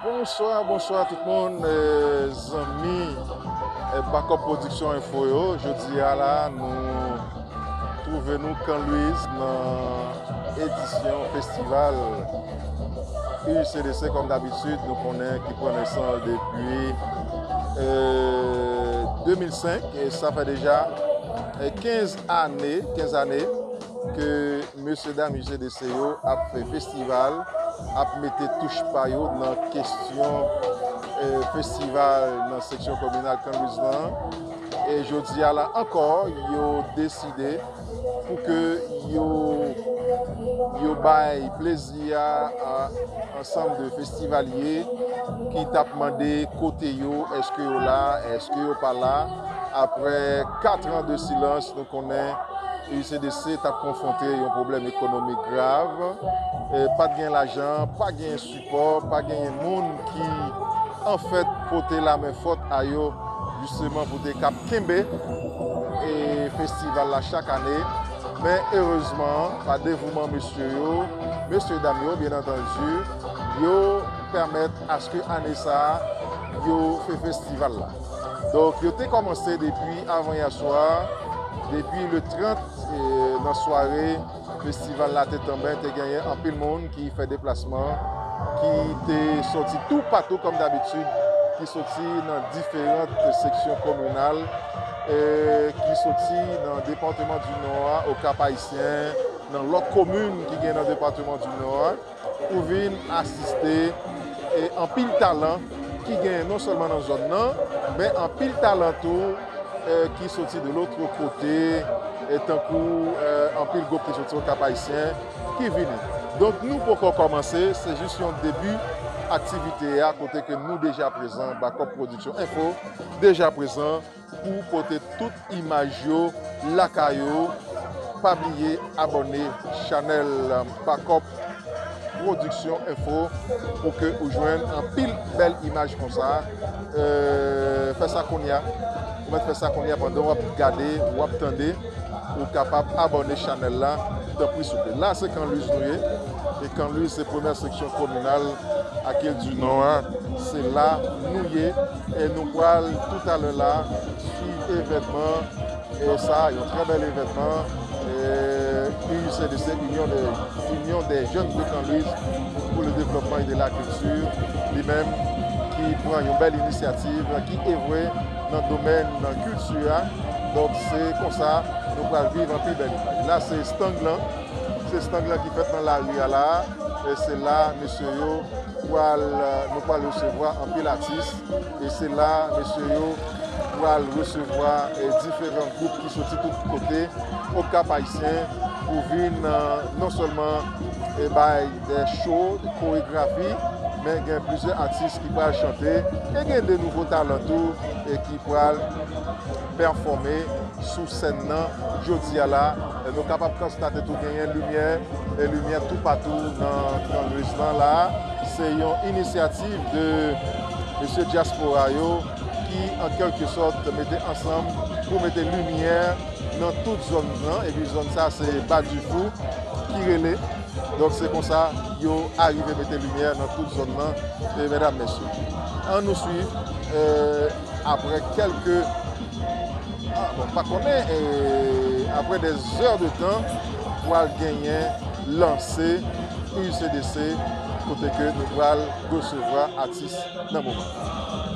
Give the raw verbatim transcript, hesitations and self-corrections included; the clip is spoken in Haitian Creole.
Bonswa, bonswa tout moun, eh, zanmi, eh, Bakòp Pwodiksyon Enfo yo. Jodi a la, nou twouve nou Kan Lwiz nan edisyon festival U C D C, kòm dabitid, nou konnen ki pran nesans depi, eh, de mil senk, e sa fè deja, eh, kenz ane, kenz ane ke mesye dam U C D C yo ap fè festival, ap mete touch pa yo nan kesyon, eh, festival nan seksyon kominal Kan Lwiz lan. E jodi a la ankò, yo deside pou ke yo, yo bay plezi a, a ansanm de festivalye ki t ap mande kote yo, èske yo la, èske yo pa la. Apre kat an de silans, nou konnen U C D C t ap konfwonte yon pwoblèm ekonomik grav. E, pa t gen lajan, pa gen sipò, pa genyen moun ki, anfèt, pote lamen fòt a yo, jisteman, pou te kab kenbe, e, festival la chak ane. Men, erezman, pa devouman mesye yo, mesye dam yo, byen antandi, yo pèmèt aske ane sa a, yo fè festival la. Donk, yo te kòmanse depi avan yè swa, depi le trant, e, nan sware, festival la te tanben, te genyen anpil moun ki fè deplasman, ki te sòti toupatou, kòm dabitid, ki sòti nan diferan seksyon kominal, e, ki sòti nan depatman di Nò a, Okap Ayisyen, nan lòt komin ki gen nan depatman di Nò a, pou vin asiste, e, anpil talan ki genyen non sèlman nan zòn nan, men anpil talan tou, e, ki soti de lòt kote, e, tankou, e, anpil gwoup ki soti Okap Ayisyen ki vini. Donk, nou poko kòmanse, se jis yon debi aktivite a, kote ke nou deja prezan, Bakòp Pwodiksyon Enfo deja prezan, pou pote tout imaj yo lakay ou. Pa bliye abòne chanèl Bakòp Pwodiksyon Enfo pou ke ou jwenn anpil bèl imaj konsa. E, fè sa kounye a. Ou mèt fè sa kounye a pandan w ap gade, w ap tande. Ou kapab abòne chanèl la, tanpri souple. La, se Kan Lwiz nou ye. E Kan Lwiz se premyè seksyon kominal ak il di Nò a. Se la nou ye. E nou pral toutalè la swiv evènman, e sa, yon trè bèl evènman, e, U C D C, Union des, Union des Jeunes de Kan Lwiz pour le Développement et de la Culture, li menm ki pran yon bèl inisyativ, ki evre nan domèn nan kilti a. Donk, se konsa nou pral viv anpil bèl imaj. La, se estang lan. Se estang lan ki fèt nan lari a la. E se la, mesye yo pral, nou pral resevwa anpil atis. E se la, mesye yo pral resevwa, e, diferan gwoup ki soti tout kote Okap Ayisyen pou vin, e, non sèlman, e, bay de cho, de koregrafi, men gen plizyè atis ki pral chante, e gen de nouvo talan tou, e ki pral pèfòme sou sèn nan jodi a la. E nou kapab konstate tou genyen limyè, e limyè toupatou nan, nan Kan Lwiz lan la. Se yon inisyativ de mesye dyaspora yo ki, an kèlke sòt, mete ansanm pou mete limyè nan tout zòn nan. Epi zòn sa, se Ba Difou ki rele. Donk, se konsa yo arive mete limyè nan tout zòn nan, e medam, mesye. An nou swiv, e, apre kèlke, a, bon, pa konnen, e, apre dè zè de tan, pral genyen lanse U C D C, kote ke nou pral resevwa atis nan moman.